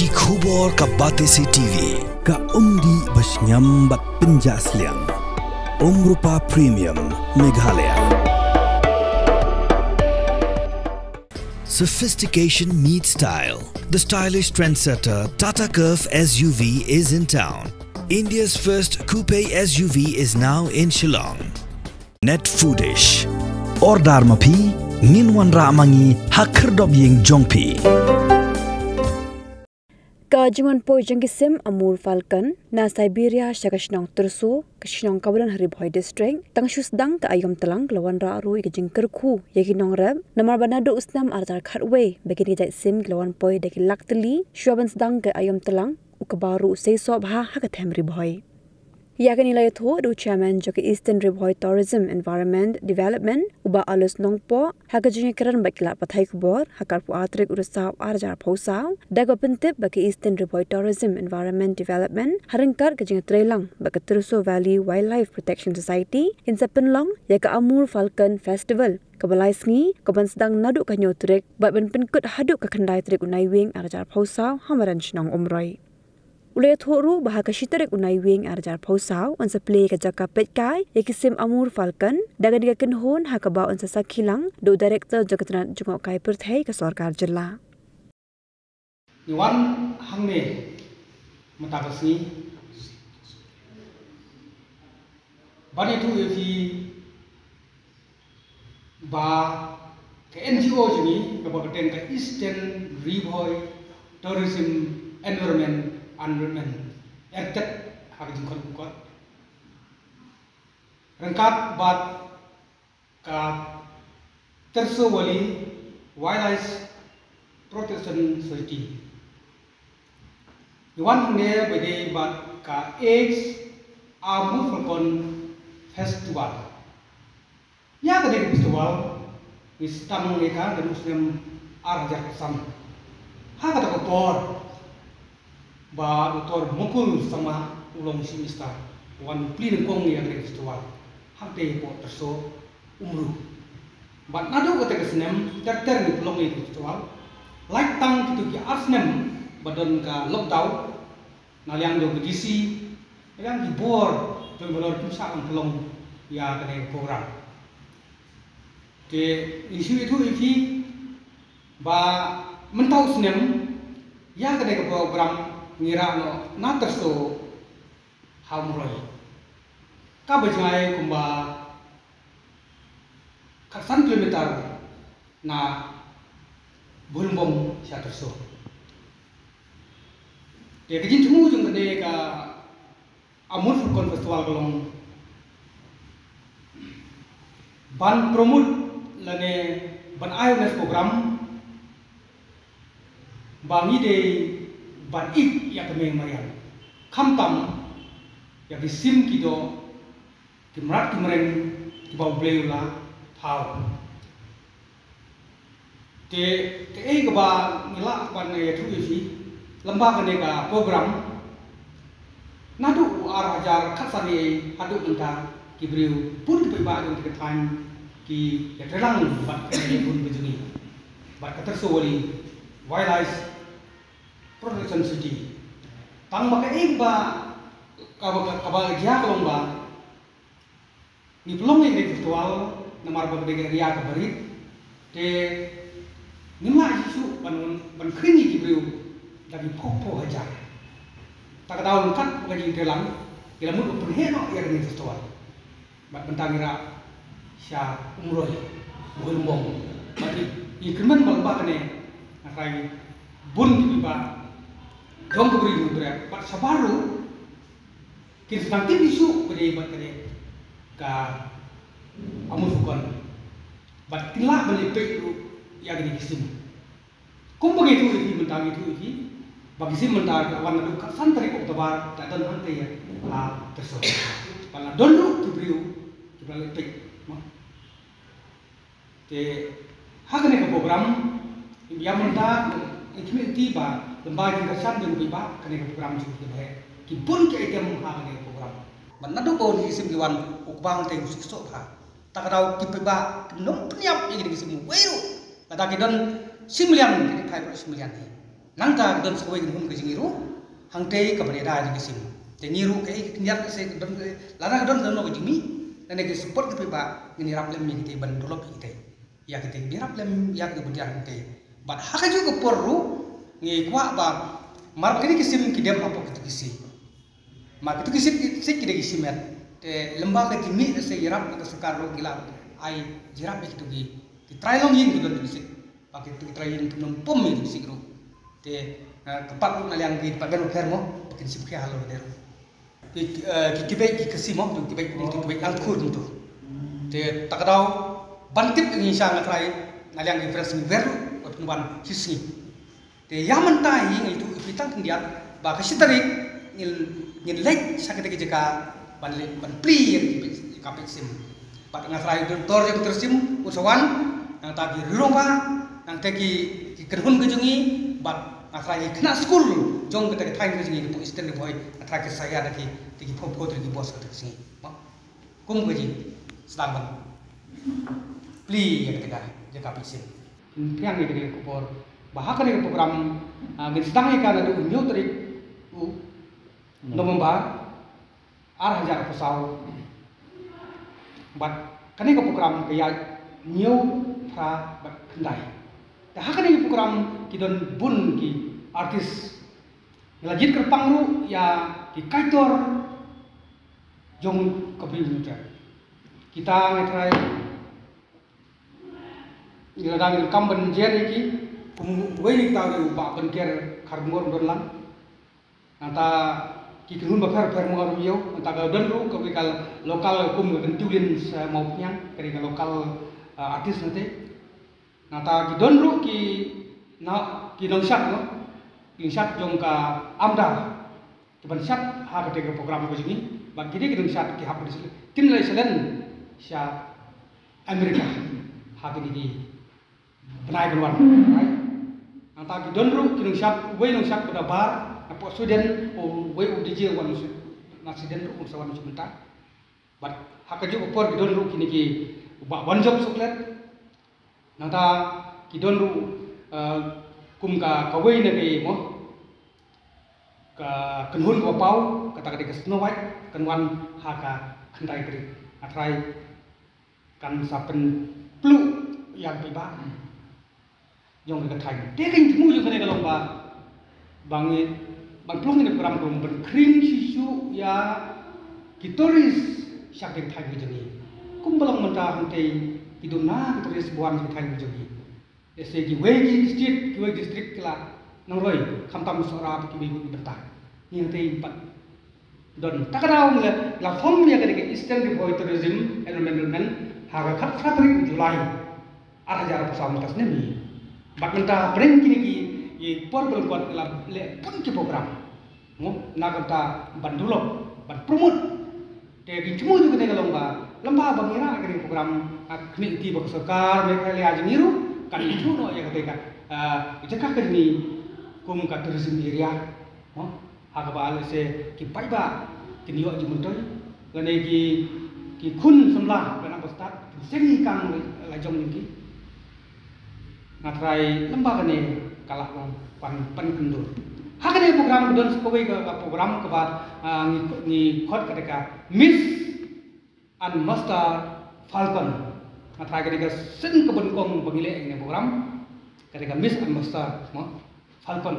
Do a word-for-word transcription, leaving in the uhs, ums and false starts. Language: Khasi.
Ki khubor ka Batesi T V. Ka umdih ba shngiam bad pynjah sliang. Umrupa Premium, Meghalaya. Sophistication meets style. The stylish trendsetter Tata Curvv S U V is in town. India's first coupe S U V is now in Shillong. Net Foodish. Order ma phi, ngin wanrah ma ngi ha khyrdop ïing jong phi. Ka jingwan poi jong ki sim Amur Falcon na Siberia sha ka shnong Tyrso, ka shnong kaba don ha Ri Bhoi District, tang shu sdang ka aïom tlang ka la wanrah ruh ïa ka jingkyrkhu ïa ki nongrep, namar ba naduh u snem ar hajar khatwei ba kine ki jait sim ki la wan poi da ki lak tylli, shuwa ban sdang ka aïom tlang, u kaba ruh u seisoh bha ha ka them Ri Bhoi. Ïa kane la ïathuh da u Chairman jong ka Eastern Ri Bhoi Tourism Environment Development, u Bah Alois Nongpoh, ha ka jingïakren bad ki lad pathai khubor ha ka arphew ar tarik u Risaw ar hajar arphew saw, da kaba pyntip ba ka Eastern Ri Bhoi Tourism Environment Development, ha ryngkat ka jingïatreilang bad ka Tyrso Valley Wildlife Protection Society, kin sa pynlong ïa ka Amur Falcon Festival, kaba lai sngi, kaban sdang naduh ka hynñiew tarik bad ban pynkut haduh ka khyndai tarik u Naiwieng ar hajar arphew saw ha madan shnong Umroi. U la ïathuh ruh ba ha ka shi tarik u Naiwieng ar hajar arphew saw, yn sa plie ka jaka peitkai ïa ki sim Amur Falcon, da kane ka kynhun ha kaba yn sa sakhi lang da u Director jong ka tnat jngohkai pyrthei ka sorkar jylla. Ngi wan hangne mynta ka sngi ban ïathuh ïa phi ba ka N G O jong ngi kaba kyrteng ka Eastern Ri Bhoi Tourism Environment Environment, ERTED ha ka jingkhot khot, ryngkat bad ka Tyrso Valley Wildlife Protection Society. Ngi wan hangne ba dei bad ka Eighth Amur Falcon Festival. Ïa kane ka festival ngi sdang ïa ka naduh u snem ar hajar khatsan. Ha kata ka por ba u Doctor Mukul Sangma u long Chief Minister, u wan plie nyngkong ïa kane ka festival hangtei hapoh Tyrso Umru. Bad naduh kata ka snem ter ter ngi pynlong ïa kane ka festival. Lait tang kito ki ar snem ba don ka lockdown, na liang jong ka D C, na liang ki bor jong ki bor kim shah ban pynlong ïa kane ka program. Te ngi shu ïathuh ïa phi ba mynta u snem ïa kane ka program ngi rah noh na Tyrso ha Umroi, kaba jngai kumba khatsan kilometer na Bhoirymbong sha Tyrso. Te ka jingthmu jong kane ka Amur Falcon Festival ka long ban promote lane ban ai awareness program ba ngi dei ban ïeit ïa ka mei mariang, khamtam ïa ki sim ki doh, ki mrad ki mreng kiba U Blei u la thaw. Te kaei kaba ngi lah ban ïathuh ïa phi lyngba kane ka program, naduh u ar hajar khatsan haduh mynta ki briew bun ki paidbah jong kane ka thaiñ ki ïatreilang bad kane ka bun ka jong ngi, bad ka Tyrso Valley Wildlife Protection Society. Tang ba kaei ba kaba, kaba jia ka long ba ngi pynlong ïa kane ka festival namar ba ka dei ka area kaba rit. Te ngim lah shuh shuh ban, ban khring ïa ki briew da ki phew phew hajar. Ta ka daw ryngkat bad ka jingïatreilang ngi la mut ban pynheh noh ïa kane ka festival. Bad mynta ngi rah sha Umroi, Bhoirymbong. Bad ngi, ngi kyrmen ba lyngba kane nga trai bun ki paidbah jong ka Ri Bhoi District bad shabar ruh kin sa tip ïa shuh ba dei bad kane ka Amur Falcon. Bad kin lah ban leit peit ruh ïa kine ki sim. Kumba ngi ïathuh ïa phi mynta, ngi ïathuh ïa phi ba ki sim mynta ki la wan naduh khatsan tarik October, ki la don hangtei ha Tyrso. Bad la don ruh ki briew kiba la leit peit. Te ha kane ka program ïa mynta ngi khmih lynti ba lyngba ki jingkyrshan jong ki paidbah, kane ka program shu dei ba heh. Ki bun ki item ha kane ka program. Bad naduh ba ki sim ki wan, u kba hangtei u shu soh bha. Ta ka daw ki paidbah kim nym pynïap ïa kine ki sim uwei ruh. Lada ki don shi million, ki dei phai baroh shi million hi. Nangta ka don sa kawei ka hun ka jong ngi ruh hangtei kaba ïada ïa ki sim. Te ngi ruh kaei ka khyndiat ka se ka don ka, lada ka don ka don ka jingmih lane ka support ka paidbah, ngin ïarap lem ïa kitei ban develop ïa kitei, ïa kitei ban ïarap lem ïa kitei ban ïarap kitei. Bad ha kajuh ka por ruh ngi kwah ba mar kine ki sim ki dem hapoh kito ki siej. Mar kito ki siej ki, siej ki dei ki siej met. Te lymda ka jingmih ka se ïarap na ka sorkar ruh ngi lah ai ïarap ïa kito ki, ki trai longïing ki don kito ki siej. Ba kito ki trai longïing kim nym pom ïa kito ki siej ruh. Te, eh, ka pat ruh na liang ki department bapher mo ba kin sngewkhia halor kane ruh. Ki, eh, ki kibet ki Khasi mo, ki kibet, ki kibet Langkhur mo to. Te ta ka daw ban tip ngi sha nga trai na liang ki friends ngi wer ruh ba pynwan shisngi. Te ïa mynta hi nga ïathuh ïa phi tang khyndiat ba ka shi tarik ngin, ngin leit sha kata ka jaka ban leit ban plie ïa ka peit sim. Bad nga trai don tor jong ka sim un sa wan, nangta ki rong ba, nangta ki, ki kynhun ka jong ngi, bad nga trai ki khynnah skul jong kata ka thaiñ ka jong ngi hapoh Eastern Ri Bhoi, nga trai ki sa ïa da ki, da ki pho pho da ki bos kata ka sngi. Kum ka jingsdang ban plie ïa kata ka jaka peit sim. Pynphriang ïa kane ka khubor ba ha kane ka program, ah, ngin sdang ïa ka naduh hynñiew tarik u November ar hajar arphew saw. Bad kane ka program ka ïaid hynñiew, phra bad khyndai. Te ha kane ka program ki don bun ki artist. Ngi la jied kyrpang ruh ïa ki kaitor jong ka Bri Hynñiewtrep. Kita nga trai ngi la dang ngi kam ban jer ïa ki, kum uwei na kita u dei u Bah Banker Kharngor Donlang. Nangta ki kynhun bapher bapher mo ruh ïew, nangta ka don ruh kawei ka local kum ka Kyntiewlin sa Mawphniang, ka dei ka local, ah, artist nangta. Nangta ki don ruh ki na, ki nongshad mo, ki nongshad jong ka AMDA. Ki ban shad ha kata ka program ka jong ngi, bad kine ki nongshad ki hap ban kin leit sha lane sha America ha kine ki bnai ban wan. Nangta ki don ruh ki nongshad, uwei nongshad ba da bar napoh Sweden, uwei u DJ wan na Sweden ruh un sa wan sha mynta. Bad ha kajuh ka por ki don ruh kine ki, u Bah Wanjop Suklet. Nangta ki don ruh, eh, kum ka, kawei na ki mo, ka kynhun kaba paw, kata ka dei ka Snow White, kan wan ha ka khyndai tarik. Nga trai kan sa pynpluh ïa ki paidbah jong ka thaiñ. Te ka jingthmu jong kane ka long ba, ba ngi, ban pynlong ïa kane ka program ka long ban khring shisha ïa ki tourist sha kane ka thaiñ ka jong ngi. Kumba long mynta hangtei ki don na ki tourist ba wan sha ka thaiñ ka jong ngi. Lehse kiwei ki state, kiwei district ki la nang roi, khamtam Sohra bad kiwei kiwei ki bynta. Ngi hangtei pat don. Ta ka daw ngi la, la form ïa kane ka Eastern Ri Bhoi Tourism Environment Development ha ka khatphra tarik July ar hajar arphew saw mynta snem hi. Bad mynta hapdeng kine ki, ki por ba lyngkot ngi la leh bun ki program. Mo, na ka bynta ban develop, ban promote. Te ka jingthmu jong kane ka long ba, lymda ba ngi rah kane ka program, ah, khmih lynti ba ka sorkar Meghalaya jong ngi ruh kan ïathuh noh ïa kata ka, ah, jaka ka jong ngi kum ka tourism area. Mo, ha kaba lehse ki paidbah kin ïoh jingmyntoi lane ki, ki khun samla ba nang ba stad kin seng ïa kang la jong ki. Nga trai lymda kane ka lah ban pan, pan kyndur. Ha kane ka program ka don sa kawei ka, ka program kaba, ah, ngi, ngi khot kata ka Miss and Master Falcon. Nga trai kane ka sien kaba nyngkong ba ngi leh ïa kane ka program. Kata ka Miss and Master, mo, Falcon.